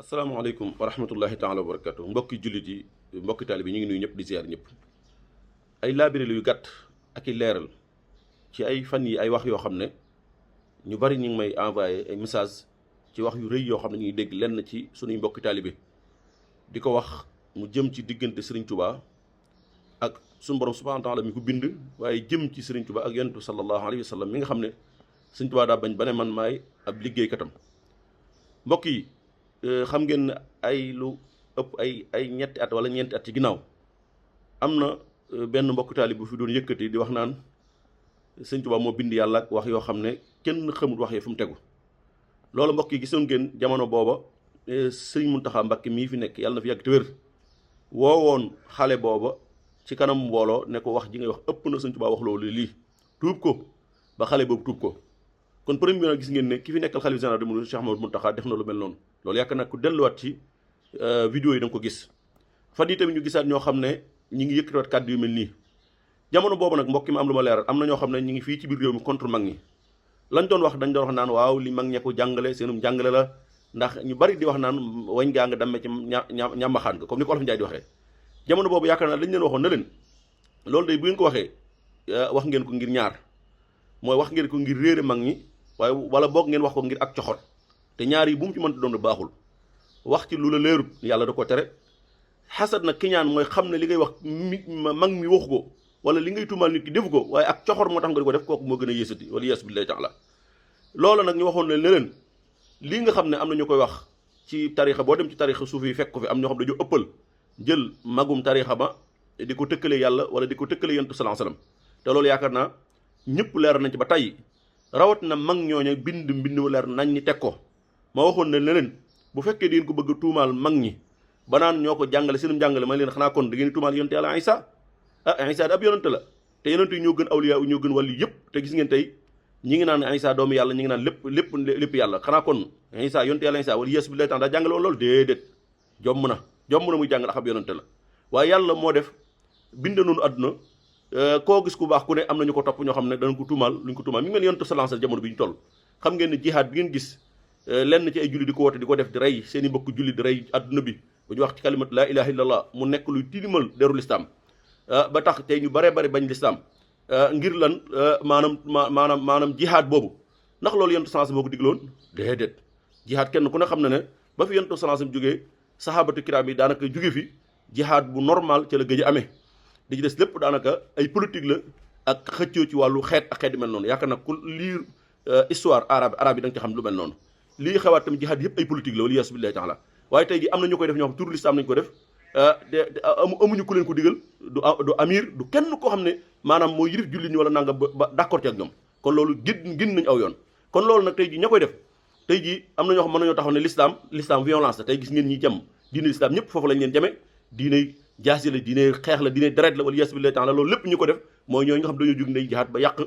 asalaamaaleykum wa rahmatullahi taala wa barakatu mbokki jullit yi mbokki taalibe yi ñu ngi nuyu ñëpp di ziar ñëpp ay laabiré yu gàtt ak i leeral ci ay fan yi ay wax yoo xam ne ñu bari ñu ngi may envoyé ay message ci wax yu rëy yoo xam ne ñu ngi dégg lenn ci sunuy mbokki taalibe di ko wax mu jëm ci diggante Serigne Touba ak sunu borom subhanahu wa taala mi ko bind waaye jëm ci Serigne Touba ak yonentu sallallahu alayhi wa sallam mi nga xam ne Serigne Touba daa bañ ba ne man maay ab liggéeykatam mbokk yi xam ngeen ne ay lu ëpp ay ñetti at wala ñeenti at ci ginnaaw am na benn mbokk taalib bu fi doon yëkkati di wax naan Sëñ Tuubaa moo bind yàlla ak wax yoo xam ne kenn xamul wax yi fu mu tegu loolu mbokk yi gisoon ngeen jamono booba Sëriñ Muntaxa Mbàkke mii fi nekk yàlla na fi yàgg te wér woowoon xale booba ci kanam mbooloo ne ko wax ji ngay wax ëpp na Sëñ Tuubaa wax loolu lii tuub ko ba xale boobu tuub ko kon premier bi nag gis ngeen ne ki fi nekkal xalifa général des mourides Cheikh Mouhamadou Mountakha def na lu mel noonu loolu yaakaar naa ku delluwaat ci vidéo yi da nga ko gis fan yi tamit ñu gisaat ñoo xam ne ñi ngi yëkkatiwaat kàddu yu mel nii jamono boobu nag mbokk mi am lu ma leeral am na ñoo xam ne ñi ngi fii ci biir réew mi contre mag ñi lañ doon wax dañ doon wax naan waaw li mag ñe ko jàngale seenum jàngale la ndax ñu bari di wax naan wañ gaa nga dammee ci ñàmbaxaan nga comme ni ko Olof Njaay di waxee jamono boobu yaakaar naa lañ leen waxoon na leen loolu day bu ngeen ko waxee wax ngeen ko ngir ñaar mooy wax ngeen ko ngir réere mag ñi waaye wala boog ngeen wax ko ngir ak coxot te ñaar yi bu mu ci mënta doon baaxul wax ci lu la leerut yàlla da ko tere xasad nag ki ñaan mooy xam ne li ngay wax mag mi waxu ko wala li ngay tuumaal nit ki defu ko waaye ak coxor moo tax nga di ko def kooku moo gën a yéesati wala yeesu billahi taala loolu nag ñu waxoon ne leen lii nga xam ne am na ñu koy wax ci tarixa boo dem ci tarixa suuf yi fekk ko fi am ñoo xam dañoo ëppal jël magum tarixa ba di ko tëkkale yàlla wala di ko tëkkale yonent sallallahu alayhi wasallam te loolu yaakaar naa ñëpp leer nañ ci ba tey rawat na mag ñooñu bind mu leer nañ ñi teg ko ma waxoon ne leen bu fekkee di ngeen ko bëgg a tuumaal mag ñi ba naan ñoo ko jàngale seenum jàngale ma leen xanaa kon da ngeen tuumaal yonent yàlla Isa Isa da ab yonent la te yonent yi ñoo gën awliya ñoo gën wàllu yëpp te gis ngeen tey ñi ngi naan Isa doomu yàlla ñi ngi naan lépp yàlla xanaa kon Isa yonent yàlla Isa wala yeesu bi lay tax daa jàngale woon loolu déedéet jomm na muy jàngale ak ab yonent la waaye yàlla moo def bind noonu àdduna koo gis ku baax ku ne am nañu ko topp ñoo xam ne danañ ko tuumaal luñ ko tuumaal mi ngi mel yonent sallallahu alayhi wasallam jamono bi ñu toll xam ngeen ne jihaad bi ngeen gis lenn ci ay julli di ko woote di ko def di rey seen i mbokk julli di rey adduna bi bu ñu wax ci kalimat laa ilaha illallah mu nekk luy tilimal deru lislaam ba tax tey ñu baree bari bañ lislaam ngir lan maanaam jihaad boobu ndax loolu yonent sallallahu alayhi wasallam moo ko digloon déedéet jihaad kenn ku ne xam ne ne ba fi yonent sallallahu alayhi wasallam jógee sahabatu kiram yi daanaka jóge fi jihaad bu normal ca la gëj a amee di ci des lépp daanaka ay politique la ak xëccoo ci wàllu xeet ak xeet yu mel noonu yaakaar nag ku lire histoire arabe yi da nga ci xam lu mel noonu lii xewaat tamit jihaad yëpp ay politique la wala yeesu billahi taala waaye tey ji am na ñu koy def ñoo xam turu lislaam nañu ko def amuñu ku leen ko digal du amir du kenn koo xam ne maanaam moo yirif jullit ñi wala nanga ba d'accord ci ak ñoom kon loolu gën nañu aw yoon kon loolu nag tey ji ña koy def tey ji am na ñoo xam mën nañoo taxaw ne l'islam violence la tey gis ngeen ñi jam diine l'islam ñëpp foofu lañ leen jame diine jaasi la diine xeex la diine deret la wala yeesu billahi taala loolu lépp ñu ko def mooy ñooñu nga xam dañoo jóg ne jihaad ba yàq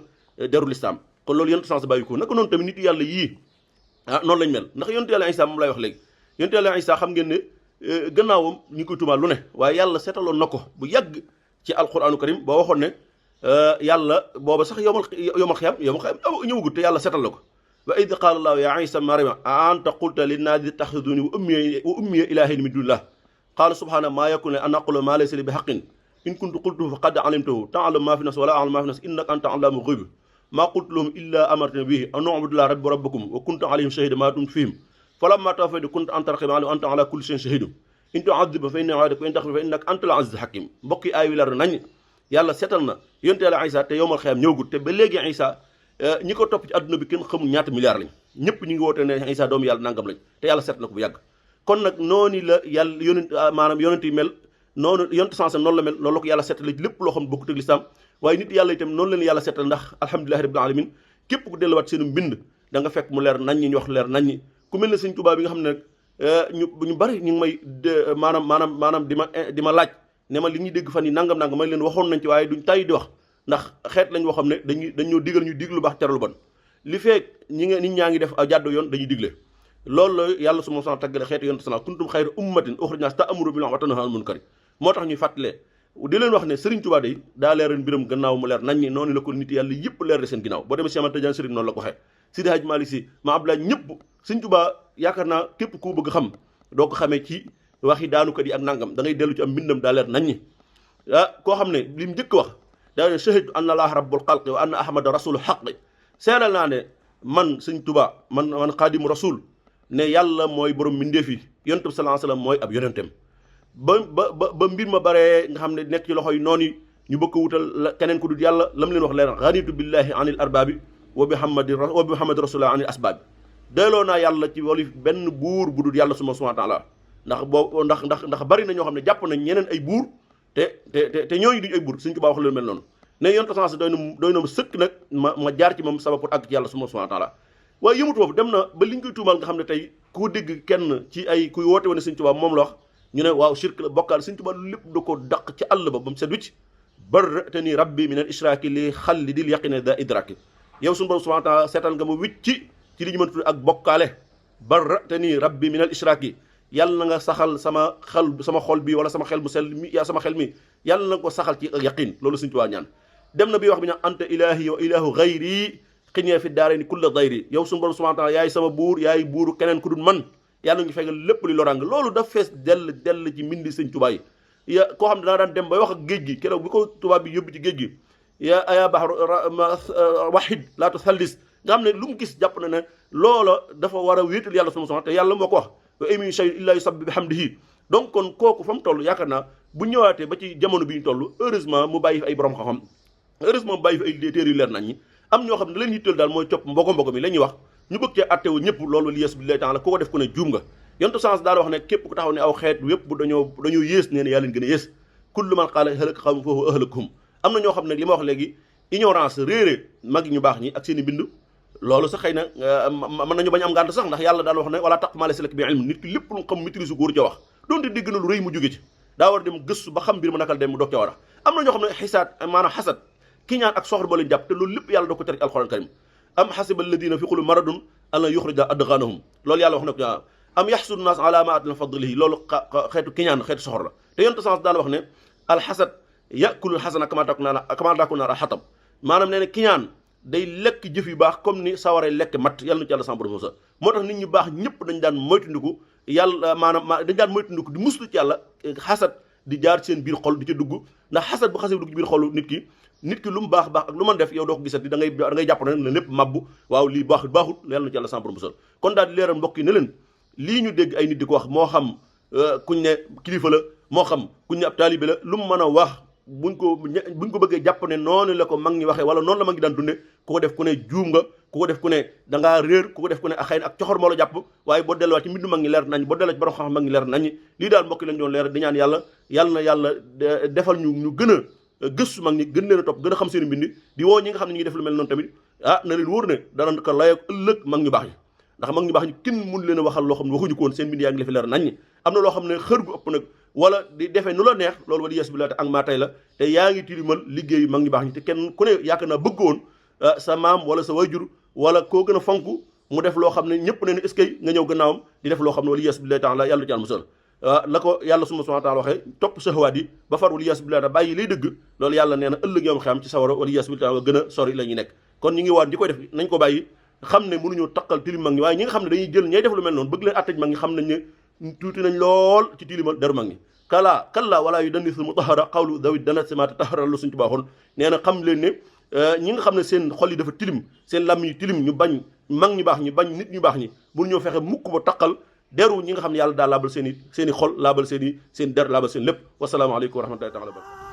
deru l'islam kon loolu yonent sens bàyyi ko naka noonu tamit nit yàlla yii noonu lañ mel ndax yonent yàlla Isa moom lay wax léegi yonent yàlla Isa xam ngeen ne gannaawam ñu ngi koy tuumaal lu ne waaye yàlla seetaloon na ko bu yàgg ci alquranu karim boo waxoon ne yàlla booba sax yomal xiyam ñëwagut te yàlla seetal na ko wa id qaala allahu ya Isa mariama a anta qulta linnaasi ittaxiduni wa ummiya ilaahayni min dunillah qaala subhaana maa yakunu li an aqula maa laysa li bi haqqin in kuntu qultuhu faqad alimtahu ta'lamu maa fi nafsi wa laa a'lamu maa fi nafsi innaka anta allaamul ghuyuub maa qultu lahum illaa amartanii bihi an u'budu llaaha rabbii wa rabbakum wa kuntu alayhim shahiidan maa dumtu fiihim falammaa tawaffaytanii kunta anta raqiiba alayhim wa anta alaa kulli shay'in shahiid in tu'adhibhum fa innahum 'ibaaduka wa in taghfir fa innaka antal 'aziizul hakiim mbokk yi aay wi leer nañ yàlla seetal na yonent yàlla Isa te yowmal xiyaam ñëwgut te ba léegi Isa ñi ko topp ci adduna bi kenn xamul ñaata milliards lañ ñëpp ñu ngi woote ne Isa doomu yàlla nangam lañ te yàlla seetal na ko bu yàgg kon nag noonu la yàlla yonent yi mel noonu yonent sens noonu la mel noonu la ko yàlla seetal ci lépp loo xam ne bokkut ak lislaam waaye nit yàlla itam noonu leen yàlla seetal ndax alhamdulillahi rabbil alamin képp ku delluwaat seenu mbind da nga fekk mu leer nañ ñi ñu wax leer nañ ñi ku mel ne Sëñ Tuubaa bi nga xam ne nag ñu bari ñu ngi may maanaam di ma laaj ne ma li ñuy dégg fan yi nangam may leen waxoon nañ ci waaye duñ tàyyi di wax ndax xeet lañ woo xam ne dañoo digal ñu dig lu baax tere lu bon li feek nit ñaa ngi def jàddu yoon dañuy digle loolu la yàlla su ma sana taggale xeetu yonent sana kuntum xayra ummatin uxrijat naas ta'muru bil ma'rufi wa tanhawna 'anil munkar moo tax ñuy fàttalee di leen wax ne Serigne Touba day daa leeral mbiram gannaaw mu leer nañ ñi noonu la ko nit yàlla yëpp leer de seen ginnaaw boo demee Cheikh Ahmad Tidiane Serigne noonu la ko waxee Sidi Hadj Malick Sy ma Abdoulaye ñëpp Serigne Touba yaakaar naa képp ku bëgg xam doo ko xamee ci waxi daanukat yi ak nangam da ngay dellu ci am mbindam daa leer nañ ñi koo xam ne li mu njëkk wax daa ne shahidtu anna allaha rabbul xalqi wa anna ahmada rasulu xaqi seeral naa ne man sëñ Tuubaa man xaadimu rasul ne yàlla mooy borom mbindeef yi yonent bi sallallahu alayhi wasallam mooy ab yonentam ba mbir ma baree nga xam ne nekk ci loxo yi noonu yi ñu bëgg ko wutal keneen ku dul yàlla lam leen wax leer ganitu billahi anil arbaabi wa bi muhammadi rasulillah anil asbaabi doyloo naa yàlla ci wali benn buur bu dul yàlla subhanahu wa taala ndax bari na ñoo xam ne jàpp nañ ñeneen ay buur te ñooñu duñ ay buur Sëñ Tuubaa wax leen mel noonu ne yonent sens doy na ma sëkk nag ma jaar ci moom sabab pour àgg ci yàlla subhanahu wa taala waaye yëmut foofu dem na ba liñ koy tuumal nga xam ne tey ku dégg kenn ci ay kuy woote wane Sëñ Tuubaa moom la wax ñu ne waaw shirk la bokkaal Sëñ Tuubaa lépp da ko daq ci àll ba mu set wicc barratani rabbi min al ishraaki li xalli dil yaqine da idraki yow suñu borom subhanahu wa taala seetal nga ma wicci ci li ñu mën tudd ak bokkaale barratani rabbi min al ishraaki yàlla na nga saxal sama xol bi wala sama xel mu sell mi sama xel mi yàlla na nga ko saxal ci yaqin loolu Sëñ Tuubaa ñaan dem na bi wax bi ñaan anta ilahi wa ilahu gayri xiñee fi daare ni kulla dayri yow suñu borom subhanahu wa taala yaay sama buur yaay buuru keneen ku dul man yàlla ngi fegal lépp li lorang loolu daf fees dell ci mbindi Sëñ Tuubaa yi koo xam ne danaa daan dem bay wax ak géej gi keroog bi ko tubaab bi yóbbu ci géej gi yaa bahru wahid laa tusallis nga xam ne lu mu gis jàpp na ne loola dafa war a wéetal yàlla subhanahu wa taala te yàlla moo ko wax wa in min shay'in illa yusabbihu bihamdihi donc kon kooku fa mu toll yaakaar naa bu ñëwaatee ba ci jamono bi ñu toll heureusement mu bàyyi fi ay borom xam-xam heureusement mu bàyyi fi ay téere yu leer nañ ñi am ñoo xam ne leen yitteel daal mooy copp mbogo mi la ñuy wax ñu bëgg cee attewu ñëpp loolu li yes billahi taala ku ko def ku ne juum nga yontu sens daal wax ne képp ku taxaw ne aw xeet yépp dañoo yées nee na yaa leen gën a yées kullu man qaala halaka qawmun fa huwa ahlakuhum am na ñoo xam ne li ma wax léegi ignorance réere mag ñu baax ñi ak seen i bind loolu sax xëy na mën nañu bañ am ngànt sax ndax yàlla daal wax ne wala taqfu maa laysa laka bihi ilm nit ki lépp lu xam maîtrise góor ca wax doonte dégg na lu rëy mu jóge ci daa war a dem gëstu ba xam mbir ma nakal dem mu doog ca war a am na ñoo xam ne xisaat maanaam xasad ki ñaan ak soxor ba leen jàpp te loolu lépp yàlla da ko tere ci alxuraan karim am xasiba alladina fi qulubihim maradun an lan yuxrija adgaanahum loolu yàlla wax na ko am yaxsudu naas ala ma atina fadlihi loolu xeetu kiñaan xeetu soxor la te yonent sens daan wax ne alxasad yakulul xasana kama taakulu naar alxatab maanaam nee na kiñaan day lekk jëf yu baax comme ni sawaree lekk matt yàlla na ci yàlla sama borom sa moo tax nit ñu baax ñëpp dañ daan moytandiku yàlla dañ daan moytandiku di muslu ci yàlla xasad di jaar seen biir xol di ca dugg ndax xasad bu xasee dugg ci biir xolu nit ki lu mu baax ak lu mën def yow doo ko gisati da ngay jàpp ne lépp mabbu waaw lii baaxut yàlla na ci yàlla sama borom sa kon daal di leeral mbokk yi ne leen lii ñu dégg ay nit di ko wax moo xam kuñ ne kilifa la moo xam kuñ ne ab taalibe la lu mu mën a wax buñ ko bëggee jàpp ne noonu la ko mag ñi waxee wala noonu la mag ñi daan dunde ku ko def ku ne juum nga ku ko def ku ne da ngaa réer ku ko def ku ne xëy na ak coxor moo la jàpp waaye boo delluwaat ci mbindu mag ñi leer nañ boo delluwaat ci borom xam mag ñi leer nañ lii daal mbokk lañ doon leer di ñaan yàlla na yàlla defal ñu gën a gëstu mag ñi gën leen a topp gën a xam seen mbindi di woo ñi nga xam ne ñu ngi def lu mel noonu tamit na leen wóor ne dana ko layoog ëllëg mag ñu baax ñi ndax mag ñu baax ñi kenn mun leen a waxal loo xam ne waxuñu ko woon seen mbind yaa ngi lefi leer nañ am na loo xam ne xër gu ëpp nag wala di defee nu la neex loolu wala yes bi la te ak maa tey la te yaa ngi tilimal liggéey mag ñu baax ñi te kenn ku ne yaakaar naa bëgg woon sa maam wala sa wayjur wala koo gën a fonk mu def loo xam ne ñëpp ne ne est-ce que nga ñëw gannaawam di def loo xam ne wala yes bi la taala yàlla ci al musal la ko yàlla subhanahu wa taala waxee topp sahawaat yi ba far wala yes bi la bàyyi lay dëgg loolu yàlla nee na ëllëg yoom xam ci sawara wala yes bi la gën a sori la ñuy nekk kon ñu ngi waat di koy def nañ ko bàyyi xam ne mënuñoo taqal tilim mag ñi waaye ñi nga xam ne dañuy jël ñay def lu mel noonu bëgg leen attej mag ñi xam nañ ne tuuti nañ lool ci tilimal deru mag ñi kalla wala yu dandisul mutahara xawlu dawit dana simaata tahara lu suñ tubaaxoon nee na xam leen ne ñi nga xam ne seen xol yi dafa tilim seen lam yi tilim ñu bañ mag ñu baax ñi bañ nit ñu baax ñi mënuñoo fexe mukk ba taqal deru ñi nga xam ne yàlla daal laabal seen i xol laabal seen der laabal seen lépp wasalaamaaleykum wa rahmatullahi taala wa barakatu